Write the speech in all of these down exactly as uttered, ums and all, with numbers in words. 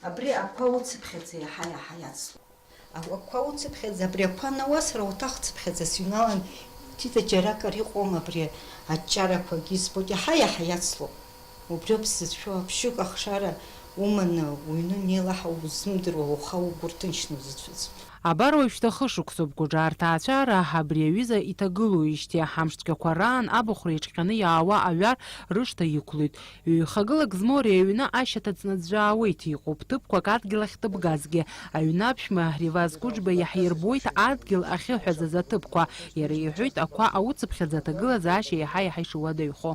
Абри ақәа уцыԥхьаӡа иаҳа-иаҳа иацло. Ақәа уцыԥхьаӡа, абри ақәа анауасра уҭахцыԥхьаӡа сыҩналан, Ҭита, џьаракыр иҟоума абри аҷҷарақәагьы збоит, иаҳа-иаҳа иацло. Убриоуп сзыцәшәо, аԥшьҩык ахшара уманы уҩны унеилаҳа узымдыруа, уаха угәы рҭынчны узыцәыӡ. Абар уажәшьҭа хышықәсоуп Гәыџаа рҭаацәара абри аҩыза иҭагылоуижьҭеи, ҳамш цәгьақәа раан абахәра иҿҟьаны иаауа аҩар рышҭа иқәлоит. Ҩ-хагылак змоу ари аҩны ашьаҭа ҵнаӡәӡәаауеит, иҟоуп ҭыԥқәак адгьыл ахь ҭыбгазгьы. Аҩны аԥшәма Реваз Кәыџба иаҳирбоит адгьыл ахьыҳәазаз аҭыԥқәа. Иара иҳәоит, ақәа ауцыԥхьаӡа аҭагылазаашьа иаҳа-иаҳа ишуадаҩхо.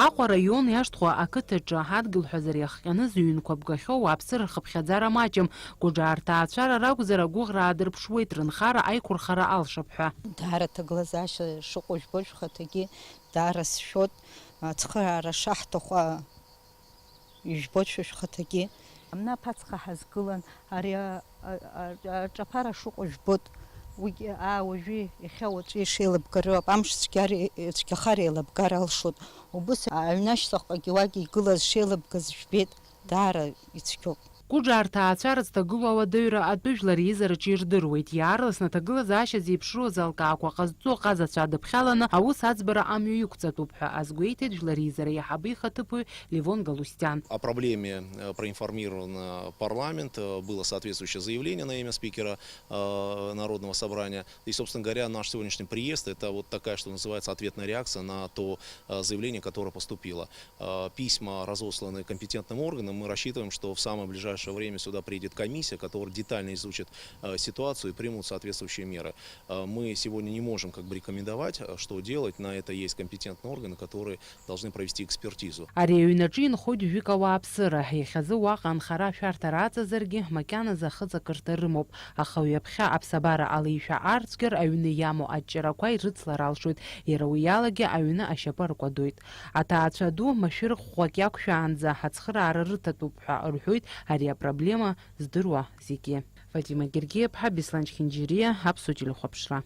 Аҟәа араион иашҭхәа ақыҭаҿы адгьылҳәазара иахҟьаны зыҩнқәа бгахьоу ауааԥсыра рхыԥхьаӡара маҷым. Гәыџаа рҭаацәара ракәзар, агәыӷра аадырԥшуеит рынхара аиқәырхара алшап ҳәа. Даара аҭагылазаашьа шыҟоу жәбо шәхаҭагьы даара сшәот, ацхыраара шаҳҭаху ижәбоит шәа шәхаҭагьы. Амна аԥацха ҳазгылан, ари а-, а-, а-, аҿаԥара шыҟоу жәбот. Уигьы, аа, уажәы, иахьа уаҵәы ишеилыбгароу ауп, амш цәгьар-, цәгьахар еилыбгар алшоит. Убыс аҩны ашьҭахьҟагьы уагь игылаз шеилыбгаз жәбеит, даара ицәгьоуп. Гәыџаа рҭаацәара зҭагылоу ауадаҩра атәы жәлар реизараҿы ирдыруеит. Иаарласны аҭагылазаашьа зеиԥшроу азалкаақәа ҟазҵо аҟазацәа адыԥхьаланы аус аӡбара амҩа иқәҵатәуп ҳәа азгәеиҭеит жәлар реизара аиҳабы ихаҭыԥуаҩ Левон Галустиан. О проблеме, э, проинформирован, э, парламент, э, было соответствующее заявление на имя спикера, э, Народного собрания. И, собственно говоря, наш сегодняшний приезд — это вот такая, что называется, ответная реакция на то, э, заявление, которое поступило. Э, письма разосланы компетентным органам. Мы рассчитываем, что в самое ближайшее время сюда приедет комиссия, которая детально изучит, э, ситуацию и примут соответствующие меры. Э, мы сегодня не можем как бы рекомендовать, э, что делать. На это есть компетентные органы, которые должны провести экспертизу. Ари аҩнаҿы инхоит жәҩык ауааԥсыра. Иахьазы уаҟа анхара ашәарҭара аҵазаргьы, макьаназы ахыҵакырҭа рымоуп. Аха ҩаԥхьа аԥсабара алеишәа аарцәгьар, аҩны иамоу аҷҷарақәа ирыцлар алшоит. Иара уи алагьы аҩны ашьапы аркәадоит. Аҭаацәа ду машәыр ӷәӷәак иақәшәаанӡа ацхыраара рыҭатәуп ҳәа рҳәоит ари апроблема здыруа зегьы. Фатима Гергиаԥҳа, Беслан Чхинџьириа, Аԥсуа телехәаԥшра.